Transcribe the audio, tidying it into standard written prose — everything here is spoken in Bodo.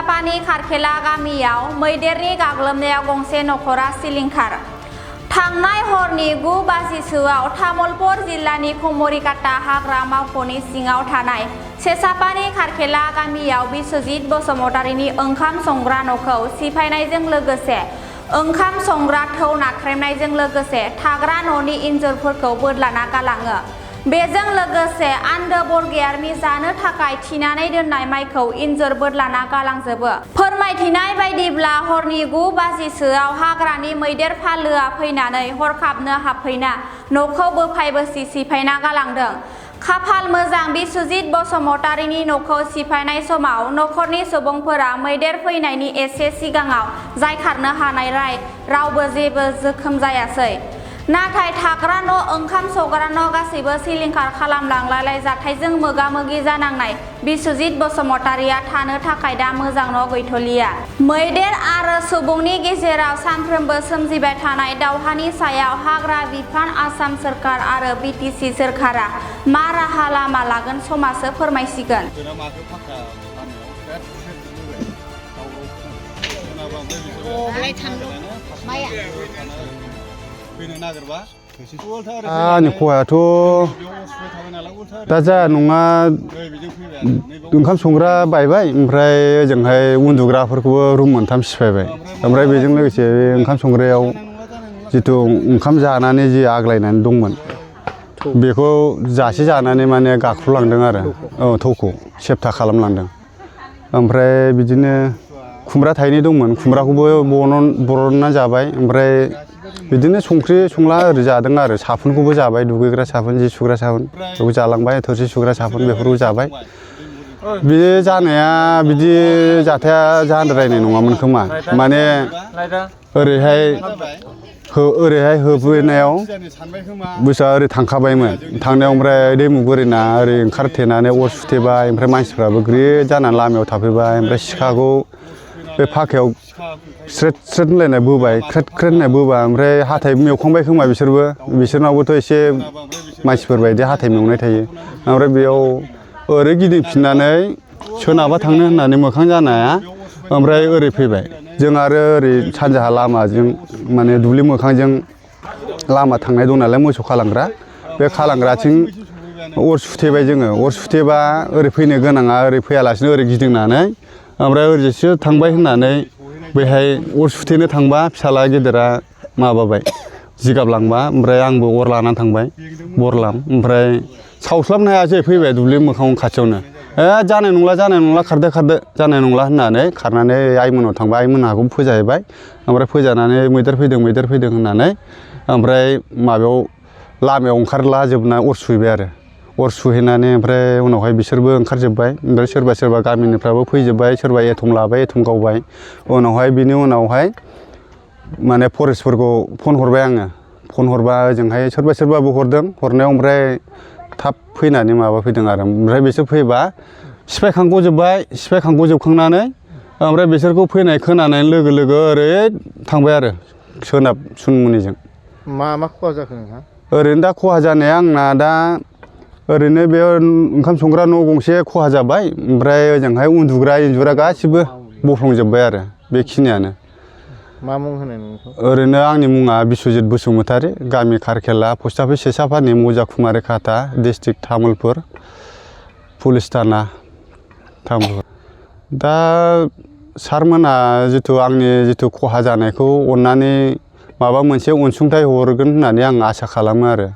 सेसापानी खारखेला गामियाव मैदेरनि गाग्लोबनायाव गंसे नखरा सिलिंखार। थांनाय हरनि 9 बाजिसोआव तामुलपुर जिल्लानि खमरिकाटा हाग्रा मावख'नि सिङाव थानाय सेसापानी खारखेला गामियाव बिस्वजित बसुमतारीनि ओंखाम संग्रा न'खौ सिफायनायजों लोगोसे ओंखाम संग्रा थौ नाख्रेबनायजों लोगोसे थाग्रा न'नि इन्जुरफोरखौ बोदलाना गालाङो। बेजों लोगोसे आन्दो बरगयारिनि जानो थाखाय थिनानै दोननाय माइखौ इन्जुर बोदलाना गालांजोबो। फोरमायथिनाय बायदिब्ला हरनि 9 बाजिसोआव हाग्रानि मैदेर फालोआ फैनानै हरखाबनो हाबफैना न'खौ बोफाय बोसि सिफायना गालांदों। खाफाल मोजां बिस्वजित बसुमतारीनि न'खौ सिफायनाय समाव नखरनि सुबुंफोरा मैदेर फैनायनि एसे सिगाङाव जायखारनो हानायलाय रावबो जेबो जोखोम जायासै। नाथाय थाग्रा न' ओंखाम संग्रा न' गासैबो सिलिंखार खालामलांलाय जाथायजों मोगा मोगि जानांनाय बिस्वजित बसुमतारीया थानो थाखाय दा मोजां न' गैथ'लिया। मैदेर आरो सुबुंनि गेजेराव सानफ्रोमबो सोमजिबाय थानाय दावहानि सायाव हाग्रा बिफान आसाम सोरखार आरो बिटिसि सोरखारा मा राहा लामा लागोन समासो फोरमायसिगोन। आंनि खहायाथ' दा जाया नङा ओंखाम संग्रा बायबाय ओमफ्राय ओजोंहाय उन्दुग्राफोरखौबो रुम मोनथाम सिफायबाय। ओमफ्राय बेजों लोगोसे बे ओंखाम संग्रायाव जिथु ओंखाम जानानै जि आग्लायनानै दंमोन बेखौ जासे जानानै माने गाख्रुलांदों आरो थौखौ सेप्ता खालामलांदों। ओमफ्राय बिदिनो खुमब्रा थाइनै दंमोन, खुमब्राखौबो बरनना जाबाय। ओमफ्राय बिदिनो संख्रि संला ओरै जादों आरो साफुनखौबो जाबाय, दुगैग्रा साफुन जि सुग्रा साफुन बेखौ जालांबाय, थोरसि सुग्रा साफुन बेफोरखौ जाबाय। बे जानाया बिदि जाथाया जाद्रायनाय नङामोन खोमा, माने ओरैहाय होफैनायाव बुस्थुआ ओरै थांखाबायमोन। थांनायाव ओमफ्राय दैमुगुरिना ओरै ओंखारथेनानै अर सुथेबाय। ओमफ्राय मानसिफ्राबो ग्रिद जानानै लामायाव थाफैबाय। ओमफ्राय सिखाखौ बे फाखायाव स्रेद स्रेद होनलायनाय बोबाय, ख्रेद ख्रेद होननाय बोबाय। ओमफ्राय हाथाय मेवखांबाय खोमा बिसोरनावबोथ' एसे मानसिफोरबायदि हाथाय मेवनाय थायो। ओमफ्राय बेयाव ओरै गिदिंफिननानै सोनाबा थांनो होननानै मोखां जानाया ओमफ्राय ओरै फैबाय। जों आरो ओरै सानजाहा लामाजों माने दुब्लि मोखांजों लामा थांनाय दं नालाय मोसौ खालांग्रा, बे खालांग्राथिं अर सुथेबाय जोङो। अर सुथेबा ओरै फैनो गोनाङा ओरै फैयालासिनो ओरै गिदिंनानै ओमफ्राय ओरैसो थांबाय होननानै बेहाय अर सुथेनो थांबा फिसाला गेदेरा माबाबाय जिगाब लांबा, ओमफ्राय आंबो अर लानानै थांबाय बरलाम। ओमफ्राय सावस्लाबनो हायासै, फैबाय दुब्लि मोखां खाथियावनो। जानाय नंला खारदो जानाय नंला होननानै खारनानै आइमोनाव थांबाय। आइमोनहाखौ फोजाहैबाय। ओमफ्राय फोजानानै मैदेर फैदों होननानै ओमफ्राय माबायाव लामायाव ओंखारला जोबना अर सुहैबाय आरो। अर सुहैनानै ओमफ्राय उनावहाय बिसोरबो ओंखारजोब्बाय। ओमफ्राय सोरबा गामिनिफ्राबो फैजोब्बाय, सोरबा एथम लाबाय, एथम गावबाय। बिनि उनावहाय माने फरेस्टफोरखौ फन हरबाय आङो। फन हरबा ओजोंहाय सोरबाबो हरदों, हरनायाव ओमफ्राय थाब फैनानै माबा फैदों आरो। ओमफ्राय बिसोर फैबा सिफायखांजोबखांनानै ओमफ्राय बिसोरखौ फैनाय खोनानाय लोगो लोगो ओरै थांबाय आरो सोनाब सुनमुनिजों। मा खहा जाखो नोंहा? ओरैनो दा खहा जानाया आंना दा ओरैनो बे ओंखाम संग्रा न' गंसे खहा जाबाय। ओमफ्राय ओजोंहाय उन्दुग्रा इन्जुरा गासिबो बफ्लंजोब्बाय आरो बेखिनियानो। मा मुं होनो नोंखौ? ओरैनो आंनि मुङा बिस्वजित बसुमतारी, गामि खारखेला, पस्ट अफिस सेसापानी, मौजा कुमारिकाटा, डिस्ट्रिक्ट तामुलपुर, पुलिस थाना तामुलपुर। दा सारमोना आंनि खहा जानायखौ अननानै माबा मोनसे अनसुंथाइ हरगोन होननानै आं आसा खालामो आरो।